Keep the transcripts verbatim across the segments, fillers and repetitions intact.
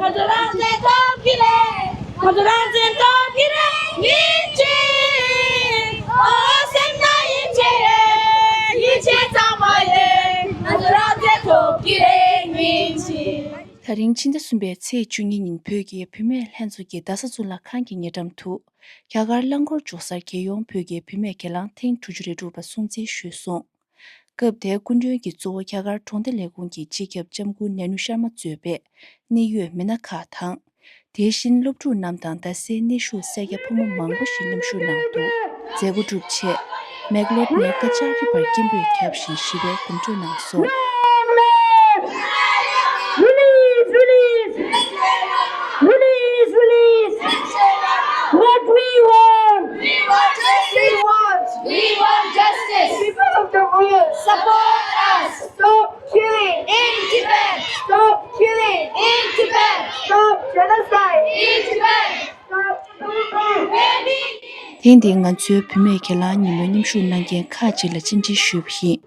ང་ཚོ་རང་བཙན་ཐོབ་ཀྱི་རེད། ང་ཚོ་རང་བཙན་ཐོབ་ཀྱི་རེད། ཉིན་གཅིག་ཨོ་སེམས་ན་ཡིད་ཆེས་རེད། ཡིད་ཆེས་ཚང་མ་ཡོད། ང་ཚོ་རང་བཙན་ཐོབ་ཀྱི་རེད། ཉིན་གཅིག་ད་རིང་ཕྱི་ཟླ་གསུམ་པའི་ཚེས་བཅུ་གཉིས་ཉིན་བོད་ཀྱི་བུད་མེད་ལྷན་ཚོགས་ཀྱིས་རྡ་ས་གཙུག་ལག་ཁང་གི་ཉེ་འགྲམ་དུ་རྒྱ་གར་རླངས་འཁོར་འཇོག་སར་རྒྱལ་ཡོངས་བོད་ཀྱི་བུད་མེད་གྱེན་ལངས་ཐེངས་དྲུག་ཅུ་རེ་དྲུག་པ་སྲུང་བརྩི་ཞུས་སོང་། སྐབས་དེའི་སྐུ་མགྲོན་གྱིས་གཙོ་བོ་རྒྱ་གར་གྲོང་སྡེ་ལས་ཁུངས་ཀྱི་སྤྱི་ཁྱབ་ལྕམ་སྐུ་ནེ་ནུ་ཤར་མ་གཙོས་པའི་གནད་ཡོད་མི་སྣ་ཁག་དང་། དེ་བཞིན་སློབ་ཕྲུག་རྣམས་དང་རྡ་སའི་གནས་བཞུགས་སེར་སྐྱ་ཕོ་མོ་མང་པོ་ཞིག་མཉམ་ཞུགས་གནང་འདུག་མཛད་སྒོ་གྲུབ་རྗེས། མེག་ལོར་ནས་སྐད་ཆ་རིག་པར་སྐད་འབོད་བརྒྱབ་བཞིན་ཞི་བའི་གོམ་བགྲོད་གནང་སོང་། Release, release! Release, release! What we want! We want justice! We want justice! People of the world! Support us! Stop killing! In Tibet! Stop killing! In Tibet! Stop genocide! In Tibet! Stop genocide! དེང་འདིར་ང་ཚོའི་བུད་མེད་གྱེན་ལངས་ཉིན་མོའི་མཉམ་ཞུགས་གནང་མཁན་ཁག་ཅིག་ལ་བཅར་འདྲི་ཞུས་པ་ཡིན།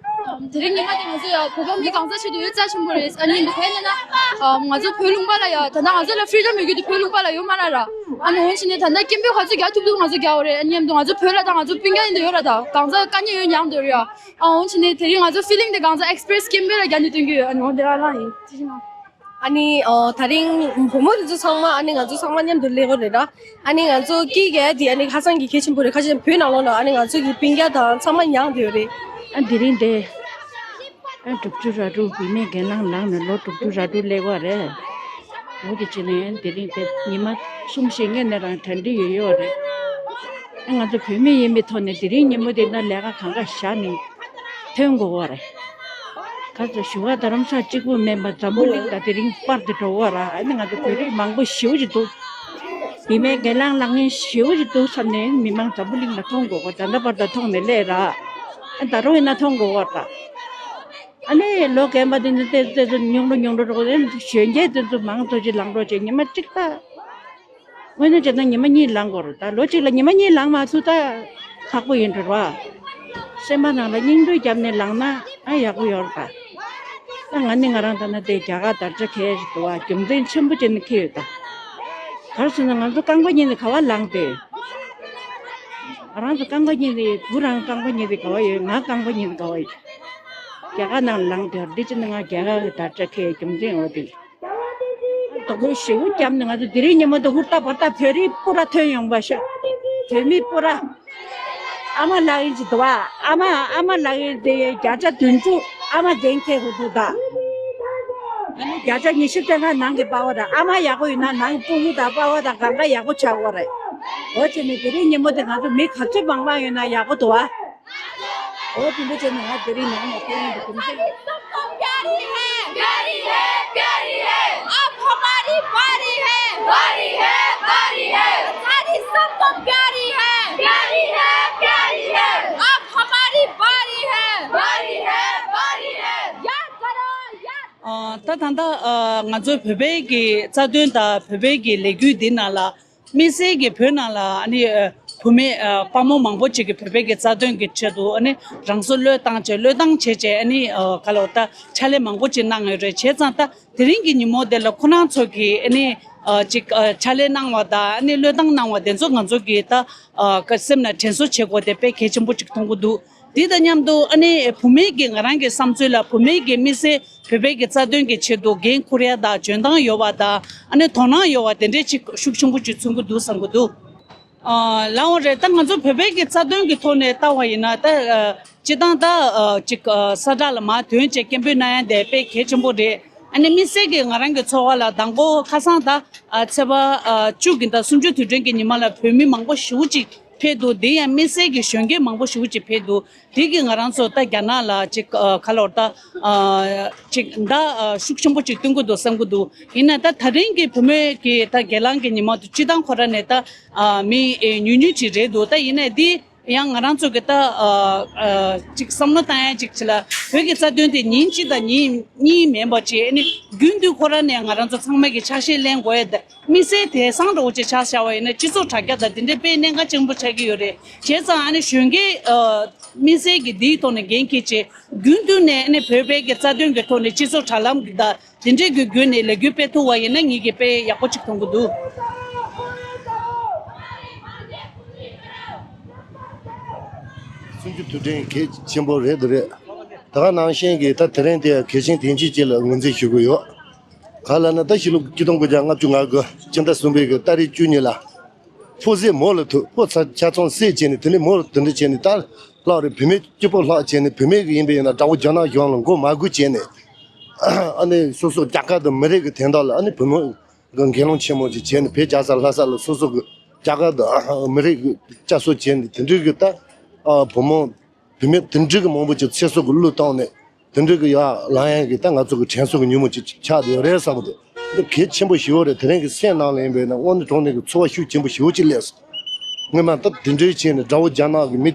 དེ་རིང་ཉི་མ་དེ་ང་ཚོ་ཡ་བོད་པ་མི་གང་ཟག་ཆེད་དུ་ཡོད་རྩ་ཆེན་པོ་རེད། ཨ་ནི་འདི་ག་ཡིན་ན་ང་ཚོ་བོད་ལུང་པ་ལ་ཡ་ད་ལྟ་ང་ཚོ་ལ་ཕི་རི་ཌམ་ཡོད་རྒྱུ་དེ་བོད་ལུང་པ་ལ་ཡོད་མ་རེད་ར། ཨ་ནི་འོན་ཅི་ནས་ད་ལྟ་སྐད་འབོད་ག་ཚོད་རྒྱག་ཐུབ་ཐུབ་ང་ཚོ་རྒྱག་འོ་རེད། ཨ་ནི་མཉམ་དུ་ང་ཚོ་བོད་ལ་ད་ང་ཚོ་སྤུན་ཀྱག་ཡིན་དུ་ཡོད་ར། ད་གང་ཟག་དཀའ་ངལ་ཡོད་མཉམ་དུ་ཡོད་ར། ཨ་འོན་ཅི་ནས་དེ་རིང་ང་ཚོ་ཕི་ལིང་དེ་གང་ཟག་ཨེག་སི་པི་རེ་སི་སྐད་འབོད་ལ་རྒྱག་ནས་སྟོན་གྱི་ཡོད། ཨ་ནི་འོ་དེ་ར་ལ་ཡིན་ཅི་ཞིག་ན། ཨ་ནི་ཨོ་ད་རིང་བུ་མོ་དེ་ཚོ་ཚང་མ་ཨ་ནི་ང་ཚོ་ཚང་མ་མཉམ་དུ་སླེབས་ཡོད་རེད་ར། ཨ་ནི་ང་ཚོ་སྐྱིད་རྒྱག་དེ་ཨ་ནི་ཧ་སང་གི་གལ་ཆེན་པོ་རེད། ཁ་ཅིག་བོད་ནང་ལོགས་ལ་ཨ་ནི་ང་ཚོ་གི་སྤུན་ཀྱག་དང་ཚང་མ་མཉམ་དུ་ཡོད་རེད། ཨ་དེ་རིང་དེ་ཨ་དྲུག་ཅུ་ར་དྲུག་བུད་མེད་གྱེན་ལངས་ལངས་ནས་ལོ་དྲུག་ཅུ་ར་དྲུག་སླེབས་ཡོད་རེད། འོ་དེ་བྱས་ནས་དེ་རིང་དེ་ཉི་མ་གསུམ་བཞི་སྔོན་ནས་རང་གྲ་སྒྲིག་ཡོད་ཡོད་རེད། ཨ་ང་ཚོ་བུད་མེད་ཡིན་པའི་ཐོག་ནས་དེ་རིང་ཉིན་མོ་དེ་ན་ལས་ཀ་གང་ག་བཞག་ནས་ཐོན་དགོས་ཡོད་རེད། ཁ་ཚ་ཞུ་བ་རྡ་རམ་ས་གཅིག་པུ་མིན་པ་འཛམ་བུ་གླིང་ད་དེ་རིང་པར་དུ་འགྲོ་བ་ར། ཨ་ནི་ང་ཚོ་བོད་རིགས་མང་པོ་ཞེ་པོ་ཅིག་འདུག་བུད་མེད་གྱེན་ལངས་ལངས་མཁན་ཞེ་པོ་ཅིག་འདུག་བསམ་ནས་མི་མང་འཛམ་བུ་གླིང་ལ་མཐོང་དགོས་གོ། ད་ལྟ་བར་དུ་མཐོང་མེད་ལེ་ར། ཨ་ད་རུང་ཡིན་ན་མཐོང་དགོས་གོ་ད། ཨ་ནི་ལོ་རྒན་པ་དེ་ཚོ་དེ་ཚོ་ཉུང་རུ་ཉུང་རུ་འགྲོ་གོ། གཞོན་སྐྱེས་དེ་ཚོ་མང་ཚོ་ཅིག་ལངས་རོགས་བྱེད། ཉི་མ་གཅིག་ད། དངོས་གནས་བྱས་ན་ཉི་མ་གཉིས་ལངས་དགོས་རེད། ད་ལོ་གཅིག་ལ་ཉི་མ་གཉིས་ལངས་མ་ཐུབ་ད་ཁག་པོ་ཡིན་འགྲོ་ར། སེམས་པ་ནང་ལ་སྙིང་རུས་བརྒྱབ་ནས་ལངས་ན་ཨ་ཡག་པོ་ཡོད་རེད་ད། ད་ང་ནི་ང་རང་ད་ན་དེ་རྒྱ་གར་དར་ཆ་གས་ཞིག་འདུག་བ། རྒྱུ་མཚན་ཆེན་པོ་བྱས་ནས་འཁྱེར་ཡོད་ད། ག་རེ་ཟེར་ན་ང་ཚོ་རྐང་པ་གཉིས་ནས་ག་བ་ལངས་ཏེ། ང་རང་ཚོ་རྐང་པ་གཉིས་ནས་བུ་རང་རྐང་པ་གཉིས་ནས་ག་བ་ཡོད། ང་རྐང་པ་གཉིས་ནས་ག་བ་ཡོད། རྒྱ་གར་ནང་ལངས་ཏེ་འདི་ཅི་ནི་ང་རྒྱ་གར་གྱི་དར་ཆ་འཁྱེར་རྒྱུ་མཚན་འོ་དེ། དོགས་པའི་ཞེ་པོ་བརྒྱབ་ནས་ང་ཚོ་དེ་རིང་ཉིན་མོ་དེ་ཧུར་ཐག་བར་ཐག་བོད་རིགས་སྤུ་ར་ཐོན་ཡོང་བ་ཤོག་བོད་མི་སྤུ་ར། ཨ་མ་ལགས་ཡིན་གྱི་འདུག་བ། ཨ་མ་ཨ་མ་ལགས་ཡིན་དེ་བརྒྱ་ཆ་བདུན་ཅུ་ཨ་མ་འགན་འཁྱེར་དགོས་འདུག་ད། ཨ་ནི་བརྒྱ་ཆ་ཉི་ཤུ་དེ་སྔ་ནང་གི་པ་བ་ར། ཨ་མ་ཡག་པོ་ཡིན་ན་ནང་གི་སྤུ་གུ་དང་པ་བ་དང་གང་ག་ཡག་པོ་ཆགས་དགོས་རེད། འོ་བྱས་ནས་དེ་རིང་ཉིན་མོ་དེ་ང་ཚོ་མི་ག་ཚོད་མང་མང་ཡོད་ན་ཡག་པོ་འདུག་བ། འོ་དེ་འདྲ་བྱས་ནས་ང་དེ་རིང་ནང་ནས་ཕེབས་ཡོང་དུ་གུམ་ཚེ། सबको प्यारी है, प्यारी है, प्यारी है। आप हमारी बारी है, बारी है, बारी है। सारी सबको प्यारी है, प्यारी है, प्यारी है। आप हमारी बारी है, बारी है, बारी है। याद करो, याद ཨ་ད་ད་ལྟ་ཨ་ང་ཚོའི་བོད་པའི་གི་རྩ་དོན་དང་བོད་པའི་གི་ལས་འགུལ་འདི་ནང་ལ། དམིགས་བསལ་གྱི་བོད་ནང་ལ་ཨ་ནི་ཨ་བུད་མེད་ཨ་དཔའ་མོ་མང་པོ་ཅིག་གིས་བོད་པའི་གི་རྩ་དོན་གྱི་ཆེད་དུ་ཨ་ནི་རང་སྲོག་བློས་བཏང་བྱས་བློས་བཏང་བྱས་བྱས་ཨ་ནི་ཨ་ག་ལ་བ་ད་ཕྱག་ལས་མང་པོ་ཅིག་གནང་ཡོད་རེད། བྱས་ཙང་ད་དེ་རིང་གི་ཉིན་མོ་དེ་ལ་ཁོ་རང་ཚོ་གིས་ཨ་ནི་ཨ་ཅིག་ཨ་ཕྱག་ལས་གནང་བ་དང་ཨ་ནི་བློས་བཏང་གནང་བ་དེ་ཚོ་ང་ཚོ་གིས་ད་ཨ་ཀ་སེམས་ནང་དྲན་གསོ་བྱེད་དགོས་དེ་དཔེ་གལ་ཆེན་པོ་ཅིག་མཐོང་གི་འདུག་དེ་དང་མཉམ་དུ་ཨ་ནི་བུད་མེད་ཀྱི་ང་རང་གི་བསམ་ཚུལ་ལ་བུད་མེད་ཀྱི་དམིགས་བསལ་བོད་པའི་གི་རྩ་དོན་གྱི་ཆེད་དུ་འགན་འཁུར་ཡ་དང་འཇོན་ཐང་ཡོད་པ་དང་ཨ་ནི་དོ་སྣང་ཡོད་པ་དེ་འདྲའི་ཅིག་ཤུགས་ཆེན་པོ་ཅིག་མཚོན་གྱི་འདུག་བསམ་གྱི་འདུག་ཨ་ལགས་འོ་རེད། ད་ང་ཚོ་བོད་པའི་གི་རྩ་དོན་གྱི་ཐོག་ནས་ལྟ་བ་ཡིན་ན་ད་ཨ་སྤྱི་བཏང་ད་ཨ་ཅིག་ཨ་ས་བསྒྲགས་ལ་མར་ཐོན་བྱས་སྐད་འབོད་གནང་ཡ་དེ་དཔེ་གལ་ཆེན་པོ་རེད། ཨ་ནི་དམིགས་བསལ་གྱི་ང་རང་གི་ཚོར་བ་ལ་མདང་དགོང་ཁ་སང་ད་ཨ་ཚེས་པ་ཨ་བཅུ་གི་ཟླ་སུམ་ཅུ་དུས་དྲན་གྱི་ཉི་མ་ལ་བོད་མི་མང་པོ་ཞེ་པོ་ཅིག་ཕེབས་འདུག་དེ་ཡང་དམིགས་བསལ་གྱི་གཞོན་སྐྱེས་མང་པོ་ཞེ་པོ་ཅིག་ཕེབས་འདུག་དེ་གིས་ང་རང་ཚོ་ད་རྒྱ་ནག་ལ་ཅིག་ཨ་ག་ལ་བར་ད་ཨ་ཅིག་མདའ་ཨ་ཤུགས་ཆེན་པོ་ཅིག་སྟོན་གྱི་འདུག་བསམ་གྱི་འདུག་ཡིན་ན་ད་ད་རིང་གི་བུད་མེད་ཀྱི་ད་གྱེན་ལངས་ཀྱི་ཉི་མ་དེ་སྤྱི་བཏང་ཁོ་རང་ནས་ད་ཨ་མི་ཨེ་ཉུང་ཉུང་ཅིག་རེད་འདུག་ད་ཡིན་ནའི་འདི་ ཡང་ང་རང་ཚོ་གི་ད་ཨ་ཨ་ཅིག་བསམ་བློ་བཏང་ཡ་ཅིག་ཅི་ལ་བོད་ཀྱི་རྩ་དོན་དེ་ཉིན་གཅིག་དང་ཉིན་གཉིས་མིན་པ་ཅིག་ཨ་ནི་རྒྱུན་དུ་ཁོ་རང་ནས་ང་རང་ཚོ་ཚང་མ་གི་ཕྱག་བཞེས་ལེན་དགོས་ཡ་དེ་དམིགས་བསལ་དེང་སང་འདྲ་བོ་ཅིག་ཆ་བཞག་པ་ཡིན་ན་སྤྱི་ཚོགས་དྲ་རྒྱ་དང་དེ་འདྲའི་དཔེ་གནད་འགག་ཆེན་པོ་ཆགས་ཀྱི་ཡོད་རེད། བྱས་ཙང་ཨ་ནི་གཞོན་སྐྱེས་ཨ་དམིགས་བསལ་གྱི་འདིའི་ཐོག་ནས་འགན་འཁྱེར་བྱས་རྒྱུན་དུ་ནས་ཨ་ནི་བོད་པའི་གི་རྩ་དོན་གྱི་ཐོག་ནས་སྤྱི་ཚོགས་དྲ་ལམ་གྱི་དང་། དེ་འདྲའི་གི་བརྒྱུད་ནས་ལས་འགུལ་སྤེལ་ཐུབ་པ་ཡིན་ན་ངེད་ཀྱིས་དཔེ་ཡག་པོ་ཅིག་མཐོང་གི་འདུག་སུམ་ཅུ་དུས་དྲན་གལ་ཆེན་པོ་རེད་འདུག་རེད། ད་ག་ནང་བཞིན་གྱི་ད་དེ་རིང་དེ་གལ་ཆེན་དེ་འདྲ་ཅིག་ལ་ངོས་འཛིན་ཞུ་གི་ཡོད། ག་ལ་ན་ད་ཕྱི་ལོ་ཆིག་སྟོང་དགུ་བརྒྱ་ལྔ་བཅུ་ང་དགུ་སྤྱི་ཟླ་གསུམ་པའི་གི་ཏ་རིག་བཅུ་གཉིས་ལ། ཕོ་གསེབ་མོ་ལ་ཐུག་ཕོ་ཚ་ཆ་ཚང་གསེབ་བྱས་ནས་དེ་ནས་མོ་ལ་དེ་འདྲ་བྱས་ནས་ད་ལྷག་རེད། བུད་མེད་སྐྱིད་པོ་ལྷག་བྱས་ནས་བུད་མེད་ཀྱི་ཡིན་པ་ཡིན་ན་དགྲ་བོ་རྒྱ་ནག་གཞུང་ལ་མགོ་མ་སྒུར་བྱས་ནས། ཨ་ནི་སོ་སོ་རྒྱ་གར་དང་མི་རིགས་ཀྱི་དོན་དག་ལ་ཨ་ནི་བུ་མོ་གི་འགན་སློང་ཆེན་མོ་ཅིག་བྱས་ནས་བོད་རྒྱལ་ས་ལྷ་ས་ལ་སོ་སོ་གི་རྒྱ་གར་དང་མི་རིགས་ཀྱི་བསྐྱར་གསོ་བྱས་ནས་དེ་འདྲའི་གི་ད་བུ་མོ་བུད་མེད་དེ་འདྲའི་གི་མང་པོ་ཅིག་ཚེ་སྲོག་གི་བློས་བཏང་ནས་དེ་འདྲའི་གི་ཡར་ལངས་ཡག་གི་ད་ང་ཚོ་གི་དྲན་གསོ་གི་ཉིན་མོ་ཅིག་ཆགས་བསྡད་ཡོད་རེད་བསམ་གི་འདུག་འདི་གལ་ཆེན་པོ་ཞེ་པོ་རེད། དེ་རིང་གི་སེམས་ནང་ལ་ཡིན་པས་ན་དངོས་གནས་དྲང་གནས་ཀྱི་ཚོར་བ་ཤུགས་ཆེན་པོ་ཞེ་པོ་ཅིག་སླེབས་སོང་། སྔོན་མ་ད་དེ་འདྲའི་བྱས་ནས་དགྲ་བོ་རྒྱ་ནག་གི་མི་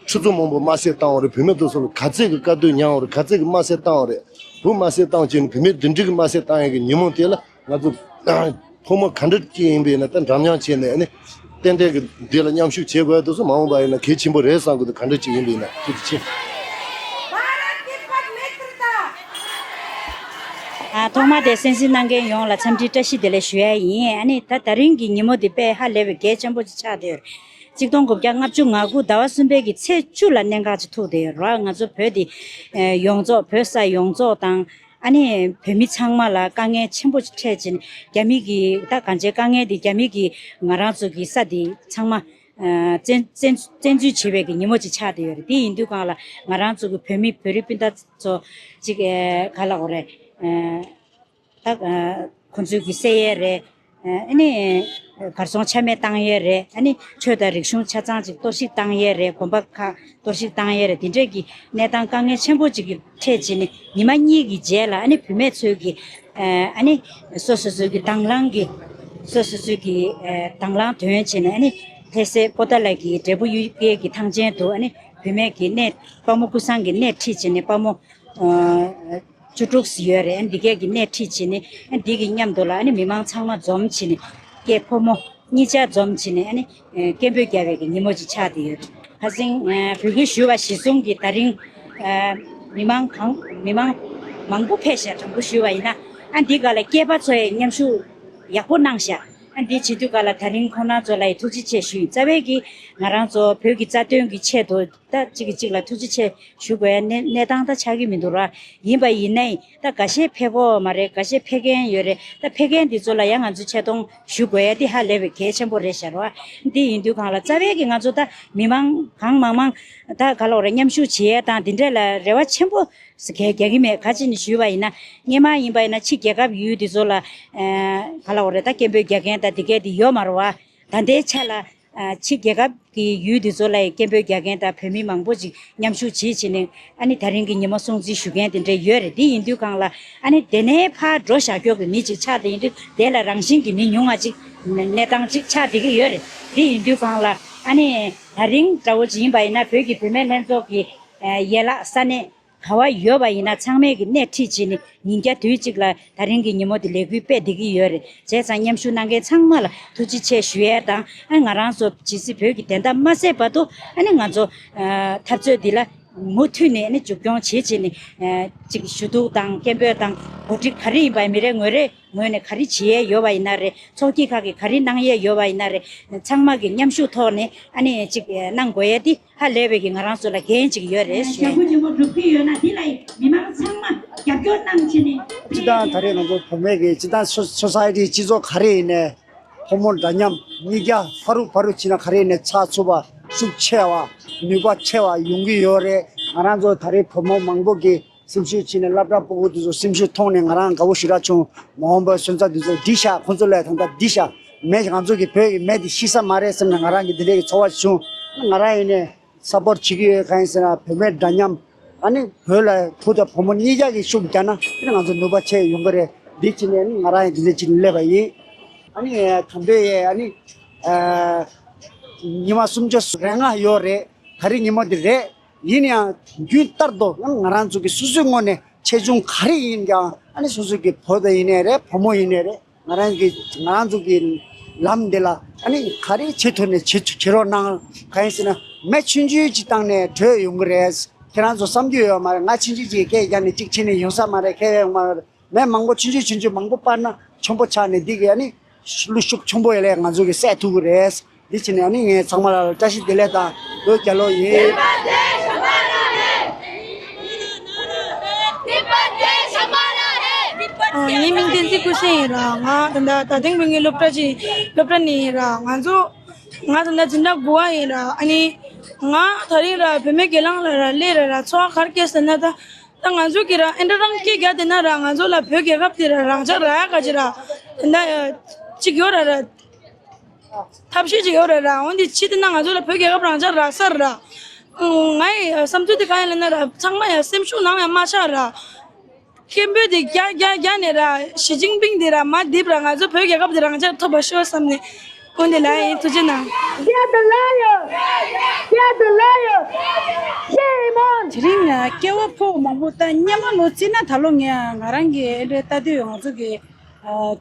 ཁྲི་ཚོ་མང་པོ་དམར་གསོད་བཏང་བ་རེད། བུད་མེད་དེ་ཚོ་ལ་ག་ཚད་ཀྱི་དཀའ་སྡུག་མྱངས་པ་རེད། ག་ཚད་ཀྱི་དམར་གསོད་བཏང་བ་རེད། བུ་དམར་གསོད་བཏང་བྱས་ནས་བུད་མེད་དེ་འདྲའི་གི་དམར་གསོད་བཏང་ཡག་གི་ཉིན་མོ་དེ་ལ་ང་ཚོ་ཕོ་མོ་ག་འདྲ་ཅིག་ཡིན་པས་ན་ད་འདྲ་མཉམ་བྱས་ནས་ཨ་ནི་ཏན་ཏན་གྱི་འདི་ལ་མཉམ་ཞུགས་བྱེད་དགོས་དེ་ཚོ་མ་འོངས་པ་ཡིན་ན་གལ་ཆེན་པོ་རེད་བསམ་གི་འདུག་ག་འདྲ་ཅིག་ཡིན་པས་ན་ཐུགས་རྗེ་ཆེ། ཨ། ཐོག་མ་དེ་གསན་གཟིགས་གནང་མཁན་ཡོངས་ལ་འཚམས་འདྲི་བཀྲ་ཤིས་བདེ་ལེགས་ཞུ་ཡ་ཡིན། ཨ་ནི་ད་དེ་རིང་གི་ཉིན་མོ་འདི་དཔེ་ཧ་ལས་པའི་གལ་ཆེན་པོ་ཅིག་ཆགས་བསྡད་ཡོད་རེད། ཆིག་སྟོང་དགུ་བརྒྱ་ལྔ་བཅུ་ང་དགུ་ཟླ་བ་གསུམ་པའི་གི་ཚེས་བཅུ་ལ་གནད་འགག་ཅིག་ཐུག་བསྡད་ཡོད་རེད་བ། ང་ཚོ་བོད་འདི་ཡོངས་རྫོགས་བོད་ས་ཡོངས་རྫོགས་དང་ཨ་ནི་བོད་མི་ཚང་མ་ལ་དཀའ་ངལ་ཆེན་པོ་ཅིག་འཕྲད་ཅིང་རྒྱ་མི་གི་ད་གང་ཅིའི་དཀའ་ངལ་འདི་རྒྱ་མི་གི་ང་རང་ཚོ་གི་ས་འདི་ཚང་མ་བཙན་བཙན་བཙན་འཛུལ་བྱེད་པའི་གི་ཉིན་མོ་ཅིག་ཆགས་བསྡད་ཡོད་རེད། དེ་ཡིན་དུས་སྒང་ལ་ང་རང་ཚོ་གི་བོད་མི་བོད་རིགས་སྤུན་ཟླ་ཚོ་ཅིག་ཨེ་ག་ལ་འོ་རེད། ཨེ་ད་ཨེ་ཁོང་ཚོའི་གི་སེ་ཡས་རེད། ཨེ་ཨ་ནི་གར་སོང་ཆ་མེད་བཏང་ཡས་རེད། ཨ་ནི་ཆོས་དང་རིག་གཞུང་ཆ་ཚང་ཅིག་གཏོར་བཤིག་བཏང་ཡས་རེད། དགོན་པ་ཁག་གཏོར་བཤིག་བཏང་ཡས་རེད། དེ་འདྲས་ཀྱི་གནས་སྟངས་དཀའ་ངལ་ཆེན་པོ་ཅིག་གི་འཕྲད་བྱས་ནས་ཉི་མ་གཉིས་ཀྱི་རྗེས་ལ་ཨ་ནི་བུད་མེད་ཚོས་ཀྱི་ཨ་ནི་སོ་སོ་སོའི་གི་དང་བླངས་ཀྱི་སོ་སོ་སོའི་གི་དང་བླངས་འདོན་བྱས་ནས་ཨ་ནི་ལྷ་སའི་པོ་ཏཱ་ལ་གི་འབྲས་བུ་གཡུལ་རྒྱལ་གྱི་ཐང་ཆེན་དུ་ཨ་ནི་བུད་མེད་ཀྱི་གནས་དཔའ་མོ་ཀུན་བཟང་གི་སྣེ་ཁྲིད་བྱས་ནས་དཔའ་མོ་བཅུ་དྲུག་ཙམ་ཡོད་རེད། ཨ་ནི་འདི་གས་ཀྱི་སྣེ་ཁྲིད་བྱས་ནས་ཨ་ནི་འདི་གི་མཉམ་དུ་ལ་ཨ་ནི་མི་མང་ཚང་མ་འཛོམས་བྱས་ནས་སྐྱེས་ཕོ་མོ་གཉིས་ཆ་འཛོམས་བྱས་ནས་ཨ་ནི་ཨ་སྐད་འབོད་རྒྱག་པའི་གི་ཉིན་མོ་ཅིག་ཆགས་བསྡད་ཡོད། ཁ་སང་ཨ་འབོད་སྐུལ་ཞུས་པ་གཞིར་བཟུང་གིས་ད་རིང་ཨ་མི་མང་གང་མི་མང་མང་པོ་ཕེབས་ཤག་དྲང་པོ་ཞུས་པ་ཡིན་ན་ཨ་འདི་ག་ལ་སྐྱེས་པ་ཚོ་ཡང་མཉམ་ཞུགས་ཡག་པོ་གནང་ཤག་ཨ་འདི་བྱེད་དུས་ག་ལ་ད་རིང་ཁོང་རྣམ་ཚོ་ལ་ཡང་ཐུགས་རྗེ་ཆེ་ཞུ་ཡིན། རྩ་བའི་གི་ང་རང་ཚོ་བོད་ཀྱི་རྩ་དོན་གྱི་ཆེད་དུ་ད་གཅིག་གིས་གཅིག་ལ་ཐུགས་རྗེ་ཆེ་ཞུ་དགོས་ཡ་གནས་གནས་སྟངས་ད་ཆགས་ཀྱི་མི་འདུག་ར། ཡིན་པ་ཡིན་ནའི་ད་འགའ་ཤས་ཕེབས་ཀྱི་ཡོད་མ་རེད། འགའ་ཤས་ཕེབས་མཁན་ཡོད་རེད། ད་ཕེབས་མཁན་འདི་ཚོ་ལ་ཡང་ང་ཚོས་ཆེ་མཐོང་ཞུ་དགོས་ཡ་འདི་ཧ་ལས་པའི་གལ་ཆེན་པོ་རེད་ཤག་ར། འདི་ཡིན་དུས་སྒང་ལ་རྩ་བའི་གི་ང་ཚོ་ད་མི་མང་གང་མང་མང་ད་ག་ལ་འོ་རེད་མཉམ་ཞུགས་བྱེད་ཡ་དང་འདི་འདྲས་ལ་རེ་བ་ཆེན་པོ་གལ་རྒྱག་གི་མེད། ག་ཅི་ནས་ཞུས་པ་ཡིན་ན་སྔོན་མ་ཡིན་པ་ཡིན་ན་ཕྱི་རྒྱལ་ཁབ་ཡུལ་འདི་ཚོ་ལ་ཨ་ག་ལ་འོ་རེད་ད་སྐད་འབོད་རྒྱག་མཁན་ད་འདི་གས་འདི་ཡོད་མ་རེད་བ། ད་ལྟའི་ཆ་ལ་ཨ་ཕྱི་རྒྱལ་ཁབ་ཀྱི་ཡུལ་འདི་ཚོ་ལ་ཡང་སྐད་འབོད་རྒྱག་མཁན་དང་བོད་མི་མང་པོ་ཅིག་མཉམ་ཞུགས་བྱེད་བྱས་ནས་ཨ་ནི་ད་རིང་གི་ཉི་མ་སྲུང་བརྩི་ཞུ་མཁན་དེ་འདྲ་ཡོད་རེད། དེ་ཡིན་དུས་སྒང་ལ་ཨ་ནི་དེ་ནས་ཕར་འགྲོ་བཞག་རྒྱུ་གི་མི་ཅིག་ཆགས་དེ་ཡིན་དུས་དེ་ལ་རང་བཞིན་གྱི་མི་ཉུང་བ་ཅིག་གནས་སྟངས་ཅིག་ཆགས་བསྡད་ཀྱི་ཡོད་རེད། དེ་ཡིན་དུས་སྒང་ལ་ཨ་ནི་ད་རིང་འདྲ་བོ་ཅིག་ཡིན་པ་ཡིན་ན་བོད་ཀྱི་བུད་མེད་ལྷན་ཚོགས་ཀྱི་ཨ་ཡན་ལག་ས་གནས་ག་བ་ཡོད་པ་ཡིན་ན་ཚང་མས་ཀྱི་སྣེ་ཁྲིད་བྱས་ནས་ཉིན་རྒྱ་དུས་གཅིག་ལ་ད་རིང་གི་ཉིན་མོ་འདི་ལས་འགུལ་སྤེལ་བསྡད་ཀྱི་ཡོད་རེད། བྱས་ཙང་མཉམ་ཞུགས་གནང་མཁན་ཚང་མ་ལ་ཐུགས་རྗེ་ཆེ་ཞུ་ཡས་དང་ཨ་ང་རང་ཚོ་ཇི་སྲིད་བོད་ཀྱི་བདེན་མཐའ་མ་གསལ་བར་དུ་ཨ་ནི་ང་ཚོ་ཨ་འཐབ་རྩོད་འདི་ལ་མུ་མཐུད་ནས་ཨ་ནི་མཇུག་སྐྱོང་བྱེད་བྱས་ནས་ཨ་ཅིག་ཞུ་གཏུག་དང་སྐད་འབོད་དང་གོ་སྒྲིག་ག་རེ་ཡིན་པ་མི་རེ་ངོ་རེ་ངོས་ནས་ག་རེ་བྱེད་ཡས་ཡོད་པ་ཡིན་ན་རེད། ཚོགས་སྐྱིད་ཁག་གིས་ག་རེ་གནང་ཡས་ཡོད་པ་ཡིན་ན་རེད། ཚང་མ་གི་མཉམ་ཞུགས་ཐོག་ནས་ཨ་ནི་ཅིག་གནང་དགོས་ཡས་འདི་ཧ་ལས་པའི་གི་ང་རང་ཚོ་ལ་འགན་ཅིག་ཡོད་རེད་ཞུ། ཞབས་བྲོ་ཆེན་པོ་སྒྲུབ་ཀྱི་ཡོད་ན་འདི་ལ་མི་མང་ཚང་མ་རྒྱབ་སྐྱོར་གནང་བྱས་ནས། སྤྱི་བཏང་ད་རེས་ང་ཚོ་བུད་མེད་ཀྱི་སྤྱི་བཏང་སོ་སོ་སའི་ཊི་སྤྱི་ཚོགས་ག་རེ་ཡིན་ནའི་ཕོ་མོ་འདྲ་མཉམ་གཉིས་ཀ་ཕ་རུ་ཕ་རུ་བྱས་ན་ག་རེ་ཡིན་ནའི་ཚགས་ཚུད་པ་ཤུགས་ཆེ་བ་ནུས་པ་ཆེ་བ་ཡོང་གི་ཡོད་རེད། ང་རང་ཚོ་ད་རེས་བུ་མོ་མང་པོ་གི་སེམས་ཤུགས་ཆེ་ནས་སློབ་གྲྭ་སྤུ་གུ་དེ་ཚོ་སེམས་ཤུགས་ཐོངས་ནས་ང་རང་དགའ་བོ་ཞེ་དྲག་བྱུང་། མ་འོངས་པའི་སོན་རྩ་དེ་ཚོ་འགྲིག་ཤག་ཁོང་ཚོ་ལས་ད་ལྟ་འགྲིག་ཤག་མེ་ང་ཚོ་གི་བོད་ཀྱི་མེ་དེ་ཤི་ས་མ་རེད་བསམ་ནས་ང་རང་གི་འདི་འདྲའི་གི་ཚོར་བ་བྱུང་། ང་རང་ཡིན་ནས་སཔོར་ཊི་བྱེད་ཀྱི་ཡོད། གང་ཡིན་ཟེར་ན་བུད་མེད་འདྲ་མཉམ་ཨ་ནི་བོད་ལ་བུ་དང་བུ་མོ་གཉིས་ཀ་གི་ཤུགས་རྒྱག་ན་ཨ་ནི་ང་ཚོ་ནུས་པ་ཆེ་ཡོང་གི་རེད། འདི་བྱས་ནས་ཨ་ནི་ང་རང་ཡང་འདི་འདྲ་བྱས་ནས་སླེབས་པ་ཡིན། ཨ་ནི་ད་འདོད་ཡས་ཨ་ནི། ཉི་མ་སུམ་ཅུ་རེ་ལྔ་ཡོད་རེད། ད་རེས་ཉིན་མོ་འདི་རེད། ཡིན་ཡང་རྒྱུན་ལྟར་དུ་ཡང་ང་རང་ཚོ་གི་སོ་སོའི་ངོས་ནས་ཆེ་ཆུང་ག་རེ་ཡིན་ཀྱང་ཨ་ནི་སོ་སོ་གི་བུ་དང་ཡིན་ནའི་རེད། བུ་མོ་ཡིན་ནའི་རེད། ང་རང་གི་ང་རང་ཚོ་གི་ལམ་འདི་ལ་ཨ་ནི་ག་རེ་བྱེད་ཐུབ་ནས་བྱེད་བྱེད་རོགས་གནང་། གང་ཡིན་ཟེར་ན་མེ་ཆུང་ཆུང་ཅིག་བཏང་ནས་དྲོད་ཡོང་གི་རེད། ཁྱེད་རང་ཚོ་བསམ་རྒྱུ་ཡོད་མ་རེད། ང་ཆུང་ཆུང་ཅིག་སྐད་རྒྱག་ནས་གཅིག་ཕྱིན་ནས་ཡོང་ས་མ་རེད། ཁྱེད་ཡོང་མ་རེད། མེ་མང་པོ་ཆུང་ཆུང་ཆུང་ཆུང་མང་པོ་སྤར་ན་ཆེན་པོ་ཆགས་ནས་འདི་གི་ཨ་ནི་བློ་ཤུགས་ཆེན་པོ་ཡོད་ལས་ང་ཚོ་གི་སད་ཐུབ་ཀྱི་རེད། འདི་བྱས་ནས་ཨ་ནི་ངས་ཚང་མ་ལ་བཀྲ་ཤིས་བདེ་ལེགས་དང་ལོ་བརྒྱ་ལོ་ཡིན། ཨ། ངའི་མིང་བསྟན་འཛིན་སྐུ་ཞབས་ཡིན་ར། ང་ད་ལྟ་ད་ཐེངས་བོད་ཡིག་སློབ་གྲྭ་ཅིག་སློབ་གྲྭ་ནས་ཡིན་ར། ང་ཚོ་ང་ད་ལྟ་འཛིན་གྲྭ་དགུ་པ་ཡིན་ར། ཨ་ནི་ང་ད་རིང་ར་བུད་མེད་སྒེར་ལངས་ལ་ར་སླེབས་ར་ར་ཚོར་བ་ག་རེ་སྐྱེས་ཟེར་ན། ད་ད་ང་ཚོ་གི་ར་ཨེ་འདྲ་རང་སྐད་རྒྱག་བསྡད་ན་ར་ང་ཚོ་ལ་བོད་རྒྱལ་ཁབ་དེ་ར་རང་འཇགས་རག་ཡ་ག་ཅི་ར་ད་ལྟ་ཅིག་ཡོད་ར་ར། ཐབས་ཤེས་ཅིག་ཡོད་རེད་ར། འོན་ཏེ་ཕྱི་དེ་ན་ང་ཚོ་ལ་བོད་རྒྱལ་ཁབ་རང་འཇགས་རག་ས་རེད་ར། ཨང་། ངའི་བསམ་ཚུལ་དེ་གང་ཡིན་ལབ་ན་ར། ཚང་མ་ཡང་སེམས་ཤུགས་ནམ་ཡང་མ་ཆག་ར། སྐད་འབོད་དེ་རྒྱག་རྒྱག་རྒྱག་ནས་ར། ཞི་ཅིན་ཕིང་དེ་ར་མར་རྡིབ་ར། ང་ཚོ་བོད་རྒྱལ་ཁབ་དེ་རང་འཇགས་ཐོབ་པ་ཤོག་བསམ་ནས་འོན་ཏེ་ལ་ཡིན། ཐུགས་རྗེ་གནང་། Get the liar! Get the liar! Shame on! དེ་རིང་ང་སྐྱེ་བ་ཕོ་མང་པོ་ད་སྔོན་མ་ལོ་བརྩིས་ན། ད་ལོ་ངས་ང་རང་གི་ཨེ་འདྲའི་ལྟ་དུས་ང་ཚོ་གི་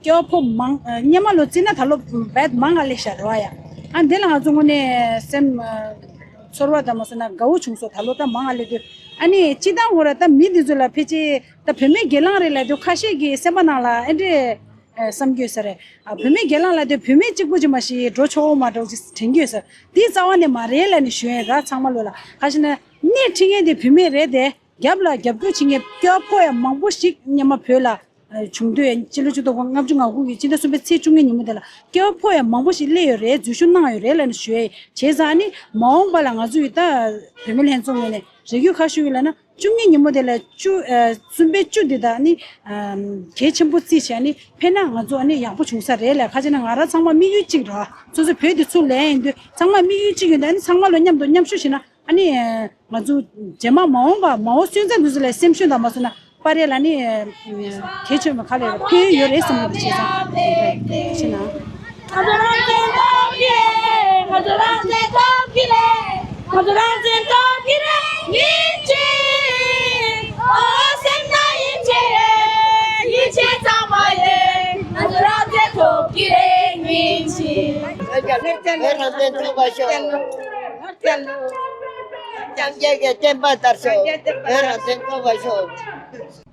སྐྱེ་བ་ཕོ་མང་། སྔོན་མ་ལོ་བརྩིས་ན་ད་ལོ་བད་མང་ང་ལས་ཤ་རེད་བ་ཡ། ཨ་འདི་ལ་ང་ཚོ་དངོས་གནས་སེམས་ཚོར་བ་དང་མ་སོང་ན་དགའ་བོ་བྱུང་སོང་། ད་ལོ་ད་མང་ང་ལས་དུས་ཨ་ནི་སྤྱི་བཏང་ངོ་ར་ད་མི་འདི་ཚོ་ལ་ཕལ་ཆེར་ད་བུད་མེད་སྒེར་ལངས་རེད་ལབ་དུས་ཁ་ཤས་ཀྱི་སེམས་པ་ནང་ལ་ཨེ་འདྲས་བསམ་གྱི་ཡོད་ས་རེད། ཨ་བུད་མེད་སྒེར་ལངས་ལབ་དུས་བུད་མེད་གཅིག་པུ་ཅིག་མ་ཞིག་འགྲོ་ཆོག་མ་འགྲོ་ཅིག་དྲན་གྱི་ཡོད་ས། འདི་རྩ་བ་ནས་མ་རེད་ལབ་ནས་ཞུ་ཡས་ར། ཚང་མ་ལོ་ལ་ག་ཞིག་ན་སྣེ་ཁྲིད་མཁན་དེ་བུད་མེད་རེད་དེ། རྒྱབ་ལ་རྒྱབ་སྐྱོར་བྱེད་མཁན་སྐྱོ་བོ་ཡང་མང་པོ་ཞིག་སྔོན་མ་བོད་ལ་བྱུང་དུས། སྤྱི་ལོ་ཆིག་སྟོང་དགུ་བརྒྱ་ལྔ་བཅུ་ང་དགུ་གི་ཕྱི་ཟླ་གསུམ་པའི་ཚེས་བཅུ་གཉིས་ཉིན་མོ་དེ་ལ་སྐྱོ་བོ་ཡང་མང་པོ་ཞིག་སླེབས་ཡོད་རེད། འཛུལ་ཞུགས་གནང་ཡོད་རེད་ལབ་ནས་ཞུ་ཡས་བྱས་ཙང་ནི། མ་འོངས་པ་ལ་ང་ཚོ་ཡི་ད་བུད་མེད་ལྷན་ཚོགས་ངོས་ནས་རེ་སྐུལ་ཁ་ཞུ་ཡོད་ལབ་ན། བཅུ་གཉིས་ཉིན་མོ་དེ་ལ་བཅུ་ཨ་གསུམ་པའི་བཅུ་འདི་དག་ནི་ཨ་གལ་ཆེན་པོ་བརྩིས་བྱས་ནི། ཕན་ན་ང་ཚོ་ཨ་ནི་ཡག་པོ་བྱུང་ས་རེད་ལབ། ག་ཅི་ན་ང་རང་ཚང་མ་དམིགས་ཡུལ་གཅིག་ར། སོ་སོ་བོད་འདི་ཚུར་ལེན་ཡིན་དུས་ཚང་མ་དམིགས་ཡུལ་གཅིག་ཡོད་དུས། ཨ་ནི་ཚང་མ་ལོ་མཉམ་དུ་མཉམ་ཞུགས་བྱས་ན། ཨ་ནི་ང་ཚོ་རྗེས་མ་མ་འོངས་པ་མ་འོངས་སོན་རྩ་འདི་ཚོ་ལ་སེམས་ཤུགས་དང་མ་སོང་ན་སྤར་ཡས་ལ་ནི་གལ་ཆེ་བ་ག་ལ་ཕན་ཡོན་ཡོད་རེད་བསམ་གྱི་འདུག་བྱས་ཙང་། ཤེས་ན། བོད་རང་བཙན་ཐོབ་པར་ཤོག། སངས་རྒྱས་ཀྱི་བསྟན་པ་དར་ཤོག། བོད་རང་བཙན་ཐོབ་པར་ཤོག།